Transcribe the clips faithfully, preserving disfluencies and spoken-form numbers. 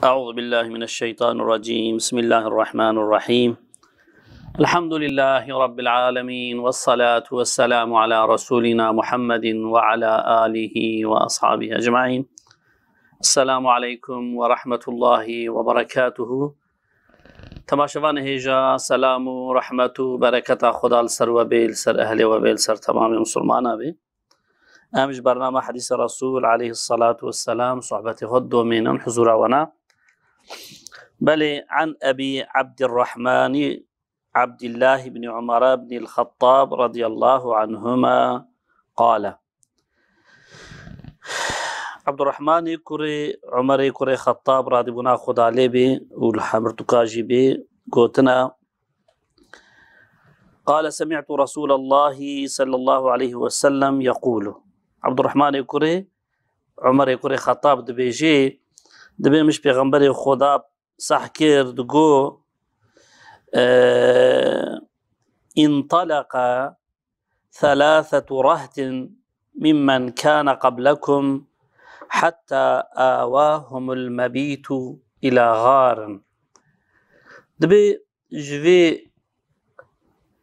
أعوذ بالله من الشيطان الرجيم. بسم الله الرحمن الرحيم. الحمد لله رب العالمين، والصلاة والسلام على رسولنا محمد وعلى آله وأصحابه أجمعين. السلام عليكم ورحمة الله وبركاته. Temaşevanê hêja, selam û rehmet û bereketa Xweda li ser we bê, li ser ehlê we bê, li ser temamê misilmana bê. Em ji bernama Hedîsa Resûl aleyhisselatu vesselam sohbetê xwe domînin huzura we ne. Belê, an Ebî Ebdirrahmanî Ebdillah ibn Umar ibn al-Xettab radiyallahu anhuma qale. Ebdurrahmanê kurê Umerê kurê Xettab radîbûna Xweda lê bê û li hemrtuka jî bê gotina, قال: سمعت رسول الله صلى الله عليه وسلم يقول. Ebdurrahmanê kurê Umerê kurê Xettab dibêjê, dibê min ji Pêxemberê Xweda seh kir, digo, e, انطلق ثلاثة رهط ممن كان قبلكم حتى آواهم المبيت إلى غار. Dibê ji vê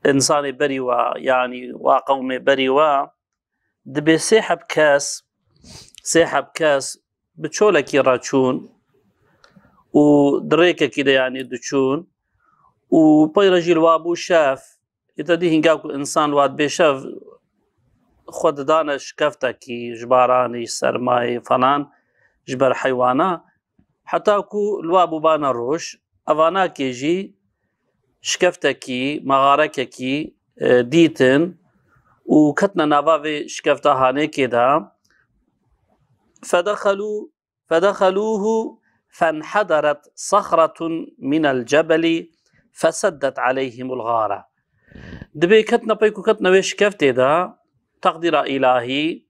însanê berî wa, yanî wa qewmê berî wa, dibê sê heb kes, sê heb kes bi çolekî re çûn û di rêkekî de, yanî diçûn û pey re jî li wa bû şev. Îta dî hînga ku însan wa dibê şev, xwe didane şikeftekî ji baranî, ji sermayê falan, ji ber heywana, heta ku li wa bû bana roj, evanakê jî şikeftekî, mexarekekî, e, dîtin û ketine nava vê şikefta hanêkê de. فدخلوا، فدخلوه فانحدرت صخرة من الجبل فسدت عليهم الغار. Dibê ketine pey ku ketine wê şikeftê de, teqdîra îlahî,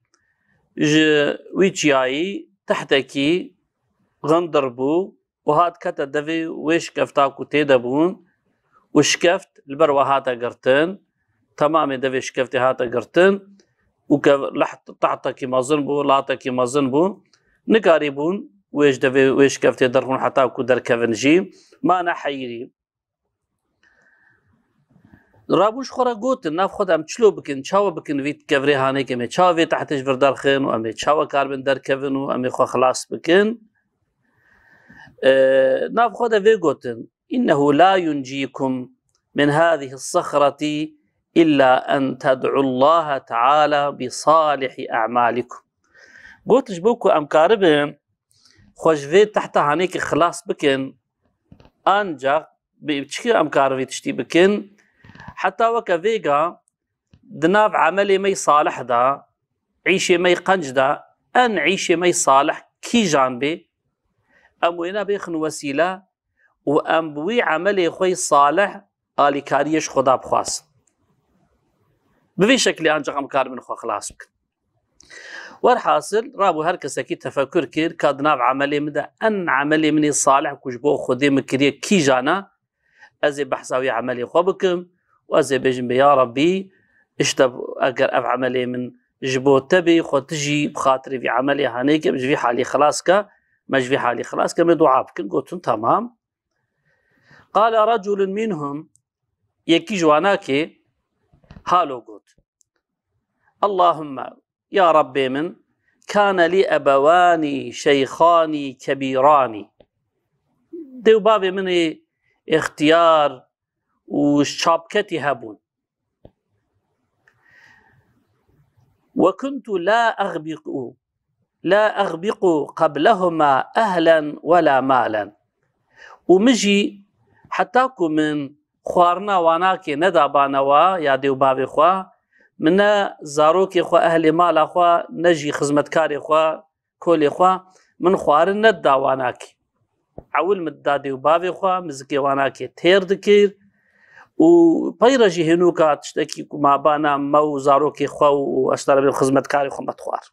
ji wî çiyayî tehtekî xindir bû û hat kete devê wê şikefta ku tê de bûn û şikeft li ber we hate girtin. Temamê devê şikeftê hate girtin û ke leht-, tahtekî mezin bû, latekî mezin bû. Nikarîbûn wê ji devê wê şikeftê derxin heta ku derkevin jî. Mane heyirî. Rabû ji xwe re gotin, nav xwe de em çilo bikin, çawa bikin vî kevirê hanêkê me, çawa vê tehtê ji vir derxin û em ê çawa karibin derkevin û em ê xwe xilas bikin. E, nav xwe de vê gotin, إنه لا ينجيكم من هذه الصخرة إلا أن تدعوا الله تعالى بصالح أعمالكم. Got, ji bo ku em karibin xwe ji vê tehta hanêkê xilas bikin, ancak bi çi em karin vê tiştî bikin? Heta weke vêga di nav emelê me yê salih de, îşê me yê qenc de, en îşê me yê salih kîjan bê, em wêne bêxin wesîle û em bi wî emelê xwe yê salih alîkariyê ji Xweda bixwazin. Bi vî şeklî ancak em karibin xwe xilas bikin. Werhasil, rabû her kesekî tefekur kir, ka di nav emelê min de en emelê min ê salih ku ji bo Xwedê min kiriye kîjan e, ez ê behsa wî emelê xwe bikim û ez ê bêjim bê, ya Rabbî, işte eger ev emelê min ji bo te bê, xwe tu jî bi xatirê vî emelê hanê ke, ji vî halî xilas ke, me ji vî halî xilas ke, me dua bikin. Gotin, tamam. قال رجل منهم, yekî ji wanakê halo got, اللهم, ya Rabbê min, كان لي أبوان شيخان كبيران. Dê û bavê min ê îxtiyar û çapketî hebûn. وكنت لا أغبق، لا أغبق قبلهما أهلا ولا مالا. Û min jî heta ku min xwarina wanakê nedabane wa, ya dê û bavê xwe, min ne zarokê xwe, ehlê mala xwe, ne jî xizmetkarê xwe, kolê xwe, min xwarin nedida wanakê. Ewil min dida dê û bavê xwe, min zikê wanakê têr dikir û pey re jî hênûka tiştekî ku ma bana me û zarokê xwe û eştara bê xizmetkarê xwe me dixwar.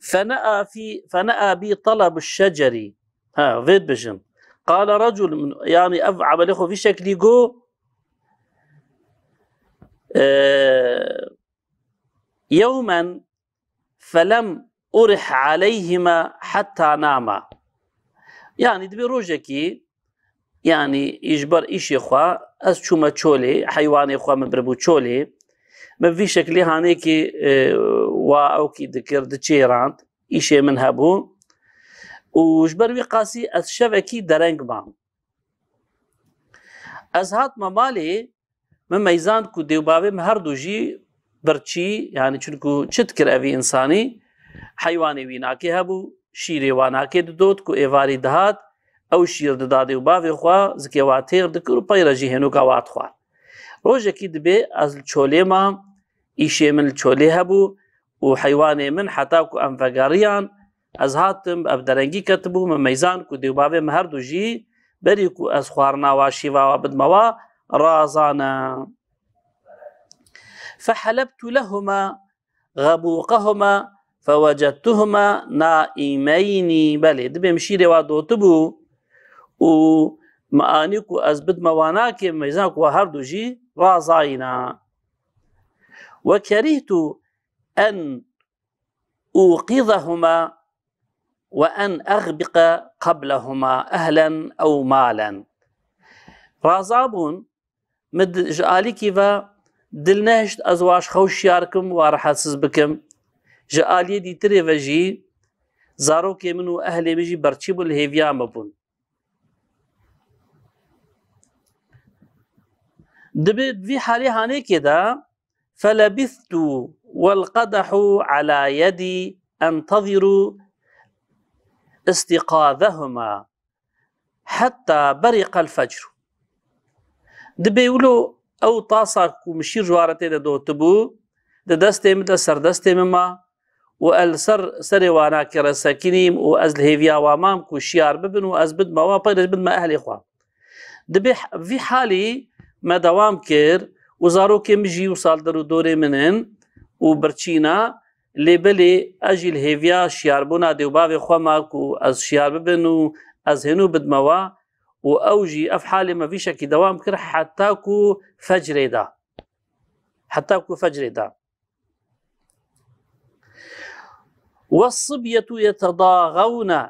فنأى في، فنأى بي طلب الشجر. Ha, vê dibêjin. قال رجل من، yanî ev emelê xwe vî şeklî got, e, يوما فلم uriha aleyhima hetta nama. Yanî dibê rojekî, yanî ji ber îşê xwe ez çûme çolê, heywanê xwe min biribû çolê. Min vî şeklî hanêkî, e, wa ewkî dikir, diçêrand, îşê min hebû. Û ji ber wî qasî ez şevekî dereng mam. Ez hatme malê, min meyzand ku dê û bavê min her du jî birçî, yanî çunku çi dikir evî însanî, heywanê wî nakê hebû, şîrê wa nakê didot ku êvarî dihat, ew şîr dida dê û bavê xwe, zikê wa têr dikir û peyre jî hênoka wa dixwar. Rojekî dibê ez li çolê mam, îşê min li çolê hebû û heywanê min heta ku em vegeriyan, ez hatim, ev derengî ketibû, min meyzand ku dê û bavê min her du jî berî ku ez xwarina wa şîva wa bidme wa, razane. Fehelebtu lehuma xebûqehuma fewecedtuhuma naîmeynî. Belê, dibê min şîrê wa dotibû û min anî ku ez bidme wa nakê, min meyzand ku wa her du jî razayîna. Ve kerîhtu en uqîzehuma ve en exbiqe qeblehuma ehlen ew malen. Raza bûn, min di-, ji alîkî ve dil nehişt ez wa ji xew şiyar kim, wa rehetsiz bikim. Ji aliyê dîtirê ve jî zarokê min û ehlê min jî berçî bûn, li hêviya min bûn. Dibê di vî halê hanêkê de, felebistu welqedehu ala yedî enteziru istiqazehuma hetta beriqel fecru. Dibê wilo ew tasa ku min şîr ji wa re tê de dotibû, di destê min de, ser destê min ma û ez li ser serê wana kê re sekinîm û ez li hêviya wa mam ku şiyar bibin û ez bidme wa, peyre jî bidme ehlê xwe. Dibê h-, vî halî me dewam kir û zarokê min jî wisa li der û dorê min in û birçîna, lê belê ez jî li hêviya şiyarbûna dê û bavê xwe ma ku ez şiyar bibin û ez hênû bidme wa û ew jî ev halê me vî şekî dewam kir heta ku fecrê da. Heta ku fecrê da. Wes-sibyetu yetedagawne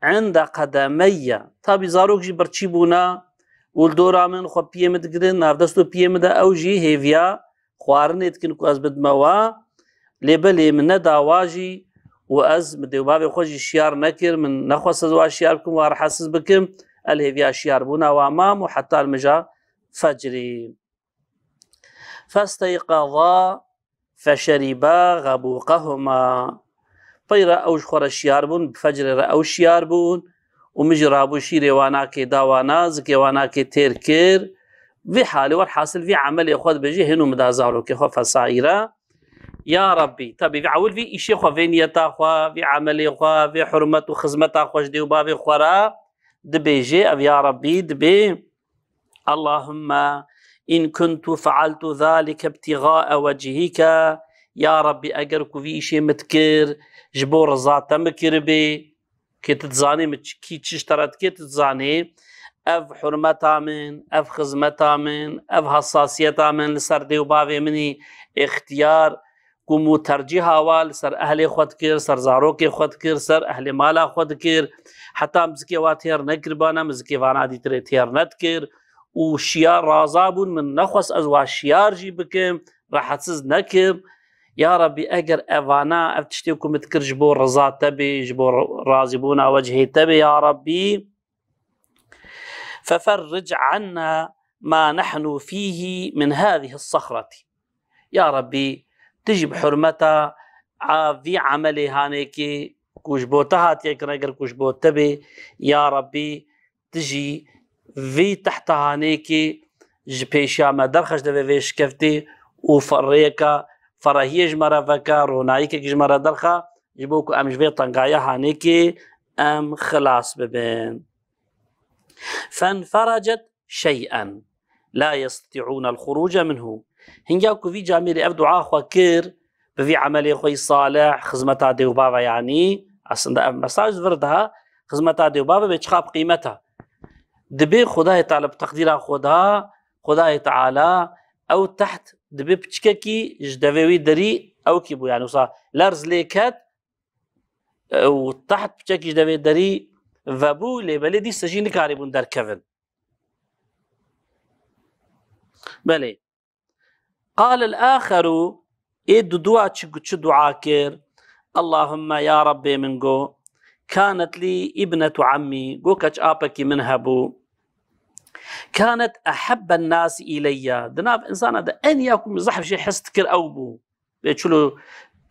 inde qedemeyye. Tabî zarok jî birçî bûna û li dora min xwe piyê min digirin, navdest û piyê min de ew jî hêviya xwarinê dikin ku ez bidime wa. Lê belê min neda wa jî û ez min dê û bavê xwe jî şiyar nekir, min nexwest ez wa şiyar bikim, wa rehetsiz bikim. Ez hêviya şiyarbûna wa mam û heta li mija fecrî. Festeyqeza feşeriba xebûqehuma. Peyre ew ji xwe re şiyar bûn, bi fecrê re ew şiyar bûn û min jî rabû şîrê wanakê da wana, zikê wanakê têr kir. Vî halê werhasil vî emelê xwe dibêjî hênû min da zarokê xwe fesaîre. Ya Rabbî, tabî vî ewil vî îşê xwe, vê niyeta xwe, vî emelê xwe, vê hurmet û xizmeta xwe ji dê û bavê xwe re dibêjê, ev ya Rabbî dibê. Allahümme in kuntu fealtu zalike ibtigaa wechike. Ya Rabbî, eger ku vî îşê min dikir ji bo riza te min kiribê, kê tu dizanî min çi, kî çi ji te re dikê, tu dizanî ev hurmeta min, ev xizmeta min, ev hesasiyeta min li ser dê û bavê min î, îxtiyar ku min tercîha wa li ser ehlê xwe dikir, ser zarokê xwe dikir, ser ehlê mala xwe dikir. Heta min zikê wa têr nekiribana, min zikê vana dîtirê têr nedikir û şiyar raza bûn, min nexwest ez wa şiyar jî bikim, rehetsiz nekim. Ya Rabbî, eger evana, ev tiştê ku min dikir ji bo riza te bê, ji bo razîbûna wechê te bê, ya Rabbî, feferric anna ma nahnu fîhî min hâzihis sexretî. Ya Rabbî, tu jî bi hurmeta a vî emelê hanêkê ku ji bo te hatiye kirin, eger ku ji bo te bê, ya Rabbî, tu jî vî tehta hanêkê ji pêşiya me derxe, ji devê vê şikeftê û fe-, rêyeka ferehiyê ji me re veke, ronayîkek ji me re derxe, ji bo ku em ji vê tengaya hanêkê em xilas bibin. Fenferecet şey'en la yesteti'ûnel xuruce minhu. Hinga ku vî camêrê ev dua xwe kir, bi vî emelê xwe yî salih, xizmeta dê û bava, yanî, aslında ev mesaj vir da, xizmeta dê û bava bê çiqa bi qîmet e. Dibê Xwedayê Teala bi teqdîra xwe da, Xwedayê Teala ew teht dibê piçikekî ji devê wî derî ew kî bû, yanî wisa lerz lê ket, û teht piçekî ji devê derî vebû, lê belê dîsa jî nikarîbûn derkevin. Belê. Qal el-axeru, ê dudua çi, çi dua kir? Allahümme, ya Rabbê min, go, kanet lî ibnetu ammî, go, keç apekî min hebû. Kanet ehebben nasi ileyya, di nav insana de en ya ku min zehf jê hez dikir ew bû. Bê çilo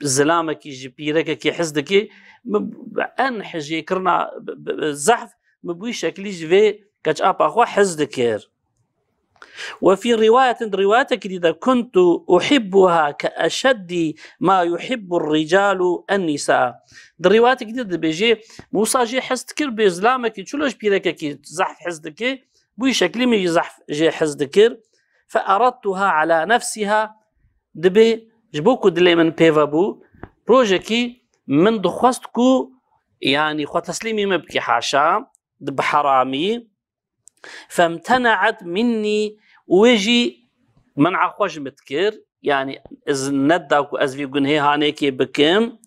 zilamekî ji pîrekekî hez dikê, min en hijêkirina b-, b-, zehf min bi wî şeklî ji vê keç apa xwe hez dikir. Ve fî riwayetin, di riwayetekî dî de, kuntu uhibbuha ke eşeddî ma yuhibbu ricalu en nisa. Di riwayetekî dî de dibêje, Musa jê hez dikir bê zilamekî çilo ji pîrekekî zehf hez dikê, bi wî şeklî min jî zehf jê hez dikir. Fe eradtuha ala nefsiha, dibê ji bo ku dilê min pê ve bû, rojekî min dixwest ku, yanî xwe teslîmî min bikî haşa, di bi heramî. Femtene'et minnî, û wê jî men'a xwe ji min dikir, yanî izin nedida ku ez vî gunhê hanêkê bikim.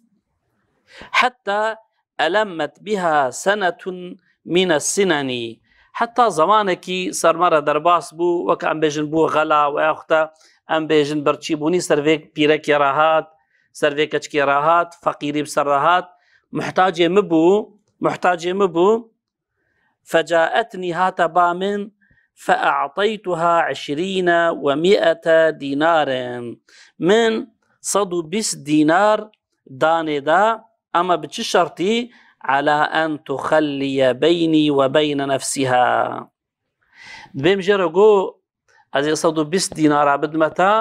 Hetta elemmet biha senetun mine sinenî. Heta zemanekî ser me re derbas bû, weke em bêjin bû xela, weyaxuta em bêjin birçîbûnî ser vê pîrekê re hat, ser vê keçikê re hat, feqîrî bi ser re hat, muhtacê min bû, muhtacê min bû. Fecaetnî, hate ba min, fee'teytuha eşrîne ve mi'ete dînarin. Min sed û bîst dînar danê da, ama bi çi şertî? Ala en tuxelliye beynî ve beyne nefsiha. Dibê min jê re got, ez ê sed û bîst dînara bidime te,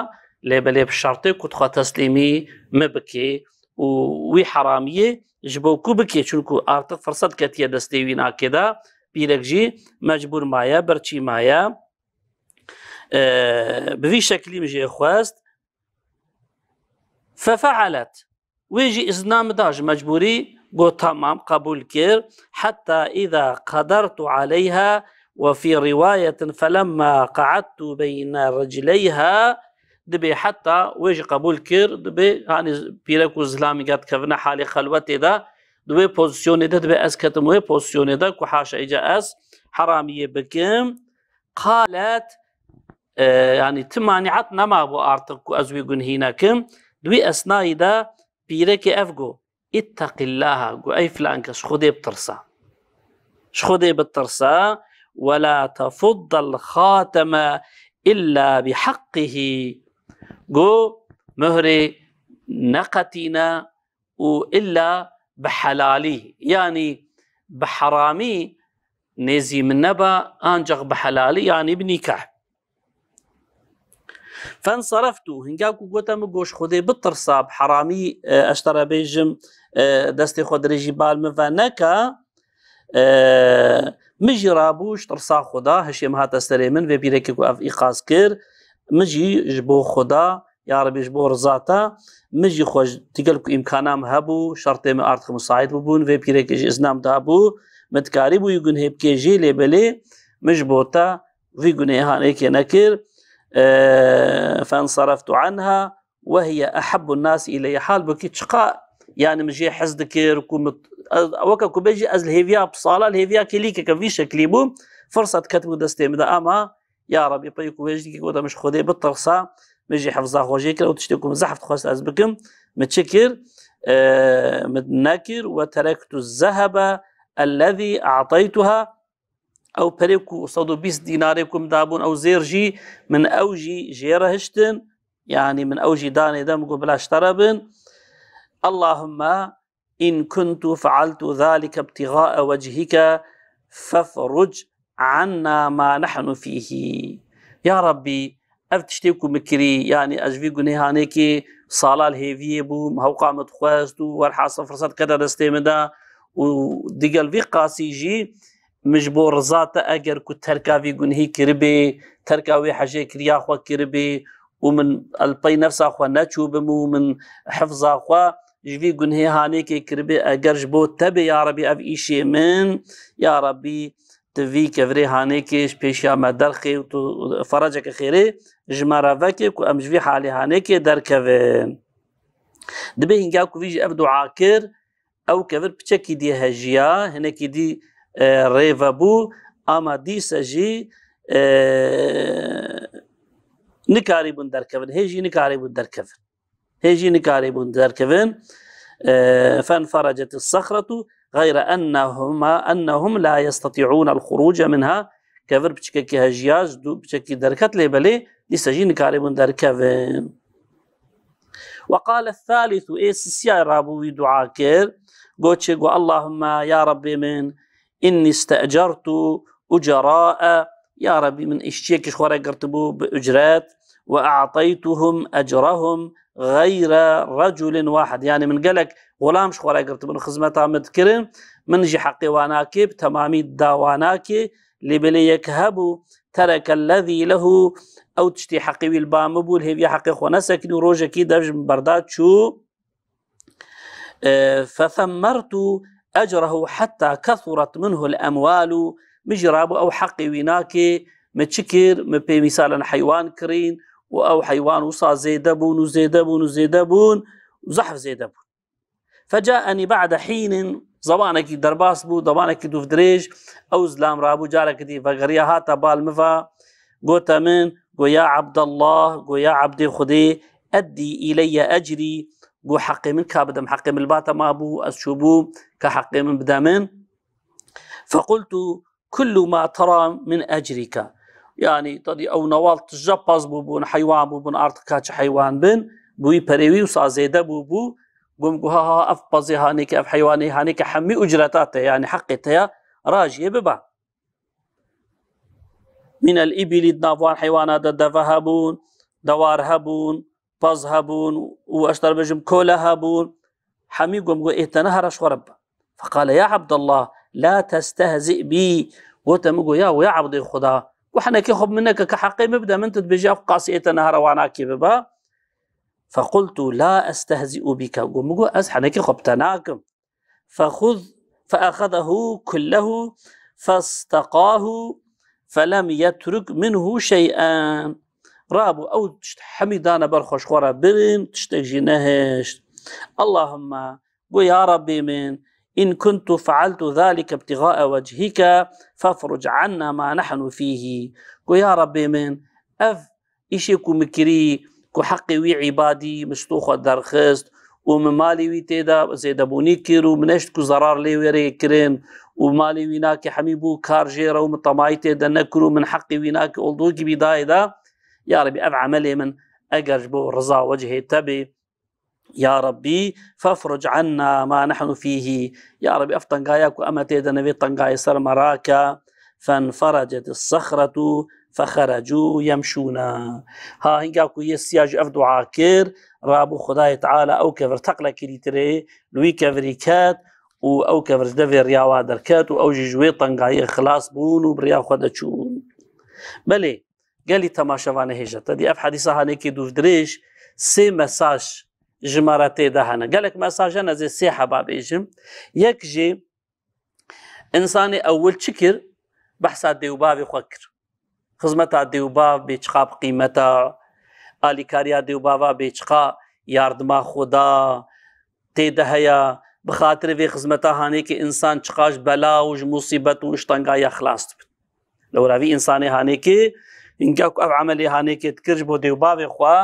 lê belê bi şertê ku tu xwe teslîmî min bikî û wî heramiyê ji bo ku bikê, çunku artık firset ketiye destê wî nakê de, pîrek jî mecbûr maye, birçî maye. Ee, bi vî şeklî min jê xwest. Fefealet. Wê jî izna min da, ji mecbûrî got, tamam, qebûl kir. Heta îza qedertu aleyha ve fî riwayetin felemma qe'edtu beyne ricleyha, dibê heta wê jî qebûl kir, dibê, hanî pîrek û zilamî ge dikevine halê xelwetê de, di wê pozisyonê de dibê ez ketim wê pozisyonê de ku haşa îca ez heramiyê bikim. Qalet, e, yanî ti manîet nemabû artık ku ez wî gunhî nekim. Di wî esnayî de pîrekê ev got, "İtteqillaha", got, "Ey filan kes, ji Xwedê bitirse. Ji Xwedê bitirse, ve la tefuddel xateme illa bi haqqihi." Got, "Muhrê neqetîne û illa bi helalî, yanî bi heramî nêzî min neba, ancaq bi helalî, yanî bi nîkah." Fensareftu, hinga ku gote min, "Got, ji Xwedê bitirsa, bi heramî, e, ez ji te re bêjim, e, destê xwe dirêjî bal min ve neke." E, min jî rabû ji tirsa Xweda, hişê min hate serê min, vê pîrekê ku ev îqaz kir, min jî ji bo Xweda, ya Rebî, ji bo riza te, min jî xwe ji, digel ku îmkana min hebû, şertê min artık musaîd bûbûn, vê pîrekê jî izna min dabû, min dikarîbû wî gunhê bikê jî, lê belê min ji bo te vî gunê hanêkê nekir. E, fensareftu anha ve hiye ehabbun nasi ileyye. Halbukî çiqa, yanî, min jê hez dikir, ku min, ez, weke ku bêjî ez li hêviya, bi sala li hêviya kêlîkeke vî şeklî bûm, firsat ketibû destê min de, ama, ya Rebî, pey ku wê jî dikî, gote min, "Ji Xwedê bitirsa, min jî hifza xwe jê kir, ew tiştê ku min zehf dixwest ez bikim, min çi kir? E, min nekir, ve terektu zehebe ellezî a'teytuha." Ew perê ku sed û bîst dînarê ku min dabûn, ew zêr jî, min ew jî jê re hiştin, yanî min ew jî danê de, min got, "Bila ji te re bin." Allahümme in kuntu fealtu zalike ibtigae vechike fefruc anna ma nahnu fîhî. Ya Rabbî, ev tiştê ku min kirî, yanî ez ji vî gunê hanêkê sala li hêviyê bûm, hewqa min dixwest û werhasil firsat kete destê min de û digel vî qasî jî min ji bo riza te eger ku terka vî gunhî kiribê, terka wê hejêkiriya xwe kiribê û min li pey nefsa xwe neçûbim û min hifza xwe ji vî gunhê hanêkê kiribê, eger ji bo te bê, ya Rebî, ev îşê min, ya Rebî, tu vî kevirê hanêkê ji pêşiya me derxê û tu fereceke xêrê ji me re vekê ku em ji vî halê hanêkê derkevin. Dibê hînga ku vî jî ev dua kir, ew kevir piçekî dî hejiya, hinekî dî, e, rê vebû, ama dîse jî, e, nikarîbûn derkevin. Hê jî nikarîbûn derkevin. Hê jî nikarîbûn derkevin. E, فانفرجت الصخرة غير أنهما، أنهم لا يستطيعون الخروج منها. Kevir piçekî hejiya, ji dû piçekî derket lê belê, dîse jî nikarîbûn derkevin. وقال الثالث، ê sisiya rabû wî dua kir. Got çi? Got, اللهم، ya Rabbê min، إني استأجرت أجراء، ya Rabbî min îşçiyekî ji xwe re girtibû bi ucret, وأعطيتهم أجرهم غير رجل واحد، yanî min gelek xulam ji xwe re girtibûn, xizmeta min dikirin, min jî heqê wan nake, bi temamî da wan nake, lê belê yek hebû، ترك الذي له، ew tiştê heqê wî li ba min bû, li hêviya heqê xwe nesekinî û rojekî dev ji min berda çû. E, فثمرت أجره حتى كثرت منه الأموال، min jî rabû ew heqê wî nake, min çi kir, min pê mîsalen heywan kirîn û ew heywan wisa zêde bûn û zêde bûn û zêde bûn û zehf zêde bûn. فجاءني بعد حين، zemanekî derbas bû, zemanekî dûvdirêj, ew zilam rabû, carekî dî vegeriya hate bal min va, gote min, got, يا عبد الله، got, ya ebdê Xwedê، أدي إلي أجري، got, heqê min ka bidim, heqê min li ba te mabû, ez çûbûm, ka heqê min bide min. فقلت، كل ما ترى من أجرك. Yanî, tadî ew newal tije pez bûbûn, heywan bûbûn, artık ka çi heywan bin, bi wî perê wî wisa zêde bûbû. Gom got, ha, ha, ev pezê hanêke, ev heywanê hanêke, hemî ucreta te, yanî heqê te ya, rajiyê bibe. من الإبل، di nav wan heywana de deve hebûn, dewar hebûn, pez hebûn û ez te re bêjim kole hebûn. Hemî gom got, ê te nehera ji xwe re bibe. فقال، يا عبد الله، لا تستهزئ بي. Gote min got, ya, ya ebdê Xuda. Got, henekê xwe bi min neke, ka heqê min bide min, tu dibêjî ev qasî ê te nehera wan nakê bibe. فقلت، لا أستهزئ بك. Got, min got, ez henekê xwe bi te nakim. فخذ، فأخذه كله فاستقاه فلم يترك منه شيئا. Rabû ew tişt hemî dane ber xwe ji xwe re birin, tiştek jî nehişt. اللهم، got, ya Rabbê min، إن كنت فعلت ذلك ابتغاء وجهك فافرج عنا ما نحن فيه. Got, ya Rabbê min, ev îşê ku min kirî, ku heqê wî îbadî, min ji to xwe derxist û min malê wî tê de zêdebûnî kir û min neşt ku zerar lê wê rê kirin û malê wî nake hemî bû kar jê re û min temayî tê de nekir û min heqê wî nake olduğu gibi dayê de, ya Rebî, ev emelê min eger ji bo riza wecihê te bê, يا ربي فافرج عنا ما نحن فيه. Ya Rebî, ev tengaya ku em tê de ne, vê tengayê ser me rake. فانفرجت الصخرة فخرجوا يمشون. Ha, hinga ku yê siya jî ev dua kir, rabû Xwedayê Teala ew kevir teqle kirîtirê, li wî kevirî ket û ew kevir ji devê riya wa derket û ew jî ji wê tengayê xilas bûn û bi riya xwe de çûn. Belê, gelî temaşevanê hêja, te dî ev hedîsa hanêkê dûvdirêj, sê mesaj ji me re tê de hene. Gelek mesaj hene, ez ê sê heba bêjim. Yek jî, însanê ewil çi kir? Behsa dê û bavê xwe kir. Xizmeta dê û bav bê çiqa bi qîmet e, alîkariya dê û bava bê çiqa yardima Xuda tê de heye, bi xatirê vê xizmeta hanêkê însan çiqa ji bela û ji musîbet û ji tengaya xilas dibin. Lewra vî însanê hanêkê, hinga ku ev emelê hanêkê dikir ji bo dê û bavê xwe,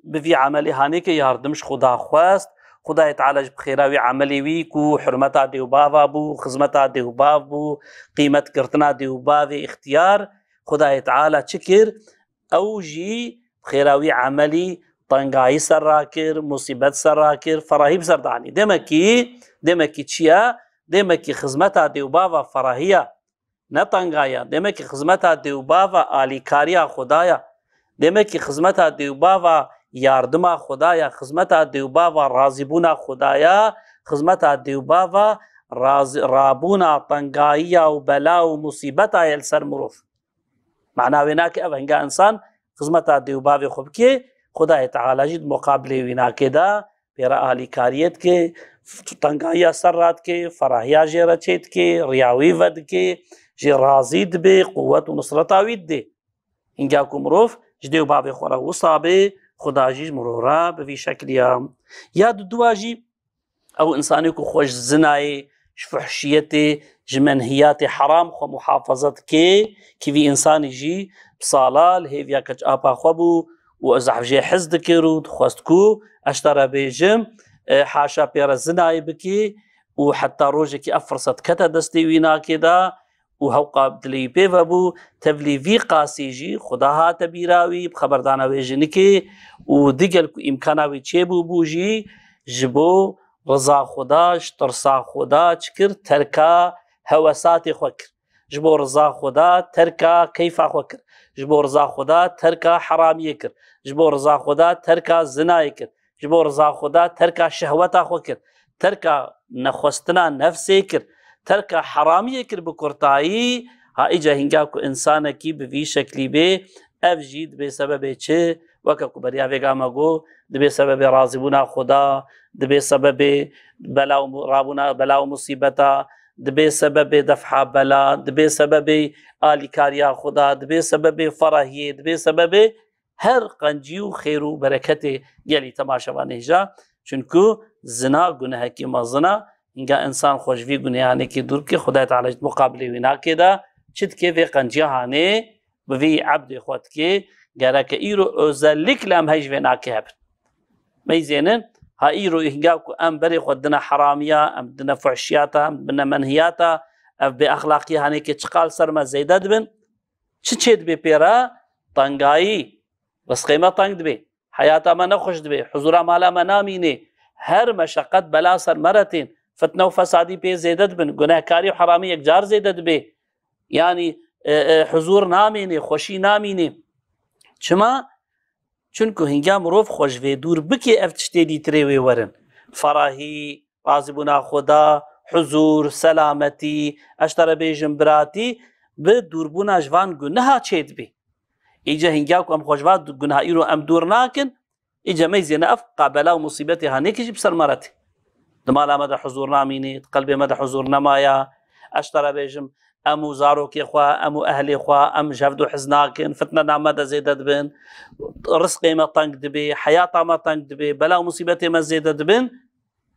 bi vî emelê hanêkê yardim ji Xuda xwest. Xudayê Teala jî bi xêra wî emelê wî ku hurmeta dê û bava bû, xizmeta dê û bav bû, qîmet girtina dê û bavê îxtiyar, Xudayê Teala çi kir? Ew jî bi xêra wî emelî tengayî ser rakir, musîbet ser rakir, ferahî bi ser danî. Demekî, demekî çi ye? Demekî xizmeta dê û bava ferahiya, ne tengaya. Demekî xizmeta dê û bava alîkariya Xwedaya. Demekî xizmeta dê û bava yardima Xwedaya. Xizmeta dê û bava razîbûna Xwedaya. Xizmeta dê û bava razî-, rabûna tengayiya û bela û musîbeta ye li ser mirov. Mana wê nake ev hinga însan xizmeta dê û bavê xwe bike, Xwedayê Teala jî di muqabilê wî nake de pê re alîkariyê dike, tengahiya ser radike, ferahiya jê re çêdike, riya wî vedike, jê razî dibe, quwet û nusreta wî dide. Hinga ku mirov ji dê û bavê xwe re wisa be, Xuda jî ji mirov re bi vî şekliya. Ya dudua jî, Ew insanê ku xwe ji zinayê, ji fuhşiyetê, ji menhiyatê heram xwe muhafaza dike, kî vî insanî jî bi sala li hêviya keç apa xwe bû û zehf jê hez dikir û dixwest ku ez te re bêjim, e, haşa pê re zinayê bike û heta rojekî ev firset kete destê wî nakê de û hewqa dilê wî pê ve bû, tevlî vî qasî jî Xuda hate bîra wî, bi xeberdana wê jinikê û digel ku îmkana wî çêbûbû jî ji bo riza Xuda, ji tirsa Xuda çi kir? Terka hewesatê xwe kir. Ji bo riza Xuda terka keyfa xwe kir. Ji bo riza Xuda terka heramiyê kir. Ji bo riza Xuda terka zinayê kir. Ji bo riza Xuda terka şehweta xwe kir. Terka nexwestina nefsê kir. Terka heramiyê kir bi kurtayî. Ha îca hinga ku insanekî bi vî şeklî bê, ev jî dibê sebebê çi? Weke ku beriya vêga me got, dibê sebebê razîbûna Xuda, dibê sebebê bela û mu-, rabûna bela û musîbeta, dibê sebebê defha bela, dibê sebebê alîkariya Xuda, dibê sebebê ferahiyê, dibê sebebê her qencî û xêr û bereketê gelî temaşevanê hêja. Çunku zina gunehekî mezin e. Hinga insan xwe ji vî gunehanekî dûr bike, Xwedayê Teala ji muqabilê wî nake de çi dike? Vê qenciya hanê bi vî ebdê xwe dike. Gereke îro özellikle em hej vê nake hebin. Meyzênin, ha îro hinga ku em berê xwe dine heramiya, em dine fuhşiyata, em dine menhiyata, ev bêexlaqiya hanekê çiqal ser me zêde dibin. Çi çê dibê pê re? Tengayî. Rizqê me teng dibê. Heyata me nexweş dibê. Huzura mala me namînê. Her meşeqet bela ser me re tên. Fitne û fesadî pê zêde dibin. Gunehkarî û heramî yekcar zêde dibê. Yanî, e, e, huzur namînê, xweşî namînê. Çima? Çunku hinga mirov xwe ji vê dûr bike, ev tiştê dîtirê wê werin. Ferahî, razîbûna Xuda, huzur, selametî, ez ji te re bêjim biratî, bi dûrbûna ji van guneha çêdibî. Îca hinga ku em xwe ji van guneha îro em dûr nakin, îca meyzêne ev qabela û musîbetê hanêkî jî bi ser me re tê. Di mala me de huzur namînê, di qelbê me de huzur nemaya. Ez ji te re bêjim, em û zarokê xwe, em û ehlê xwe, em ji hevdu hez nakin, fitne nav me de zêde dibin, rizqê me teng dibê, heyata me teng dibê, bela û musîbetê me zêde dibin.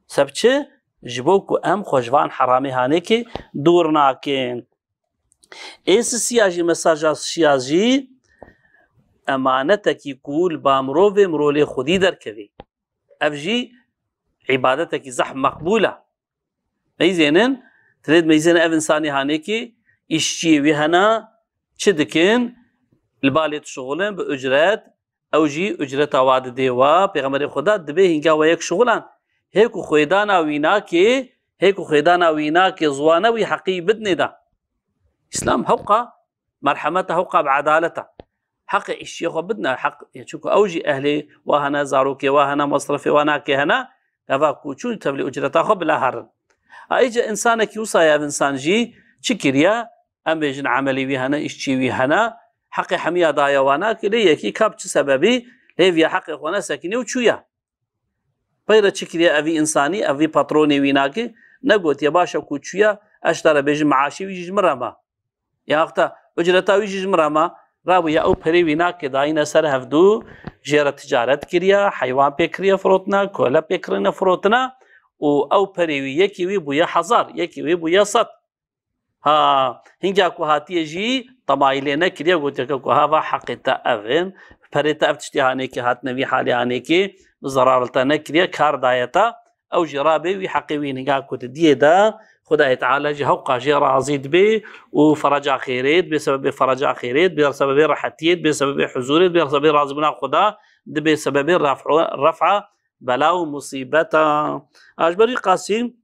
Seb çi? Ji bo ku em xwe ji van heramê hanêkê dûr nakin. Ê sisiya jî, mesaja sisiya jî emanetekî ku li ba mirovê mirolê xwedî derkevê. Ev jî îbadetekî zehf meqbûl e. Meyzênin, dilê meyzêne ev insanê hanêkî îşçiyê wî hene, çi dikin? Li ba lê dişixulin bi ucret, ew jî ucreta wa didê we. Pêxemberê Xuda dibê hinga we yek şixulan, hê ku xwêdana wî nakê, hê ku xwêdana wî nakê ziwane wî heqî bidinê de. Îslam hewqa merhemet e, hewqa bi edalet e. Heqê îşçiyê xwe bidine, heq, çunku ew jî ehlê wa hene, zarokê wa hene, mesrefê wa nakê hene, gava ku çûn tevlî ucreta xwe bila herin. A îca insanekî wisa ye, ev insan jî çi kiriye? Em bêjin emelê wî hene, îşçî wî hene, heqê hemiya daye wa nake, lê yekî ka bi çi sebebî hêviya heqê xwe nesekiniye û çûye. Peyre çi kiriye evî insanî, evî patronê wî nake, negotiye, baş e ku çûye, ez ji te re bêjim, meaşê wî jî ji min re ma. Ya heta ucreta wî jî ji min re ma, rabûye ew perê wî nake dayîne ser hevdû, jê re ticaret kiriye, heywan pê kiriye firotine, kole pê kirine firotine û ew perê wî yekî wî bûye hezar, yekî wî bûye sed. Ha, hinga ku hatiye jî temayî lê nekiriye, gotiye ke ku ha va heqê te ev in, perê te ev tiştê hanêkê hatine vî halê hanêkê, zerar li te nekiriye, kar daye te, ew jî rabê wî heqê wî hinga ku didiyê de, Xwedayê Teala jî hewqa jê razî dibê û fereca xêrê dibê, sebebê fereca xêrê dibê, sebebê rehetiyê dibê, sebebê huzûrê dibê, sebebê razîbûna Xweda dibê, sebebê ref'a, ref'a bela û musîbeta. A ji ber wî qasî,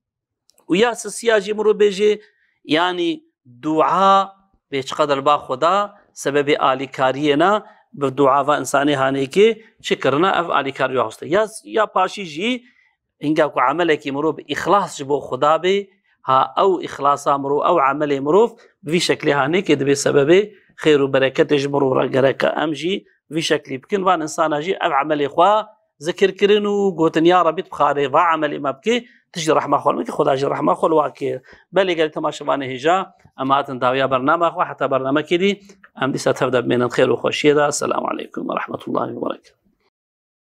û ya sisiya jî mirov bêjê, yanî dua bê çiqeder ba Xweda, sebebê alîkariyê ne, bi dua va insanê hanêkê çi kirine, ev alîkarî ya xweste. Ya, ya paşî jî hinga ku emelekî mirov bi îxlas ji bo Xweda bê, ha ew îxlasa mirov, ew emelê mirov bi vî şeklê hanêkê dibê sebebê xêr û bereketê ji mirov re gereke em jî vî şeklî bikin. Van insana jî ev emelê xwe zikir kirin û gotin, "Ya Rebî, tu bi xarê va emelê me bikî, tu jî rehma xwe li min kî, Xuda jî rehma xwe li wa kê." Belê gelî temaşevanê hêja, em hatin dawiya bernama xwe, heta bernamekê dî, em dîsa tev de bimênin xêr û xweşiyê de. Selamu aleykum ve rahmetullahi ve berekatuhu.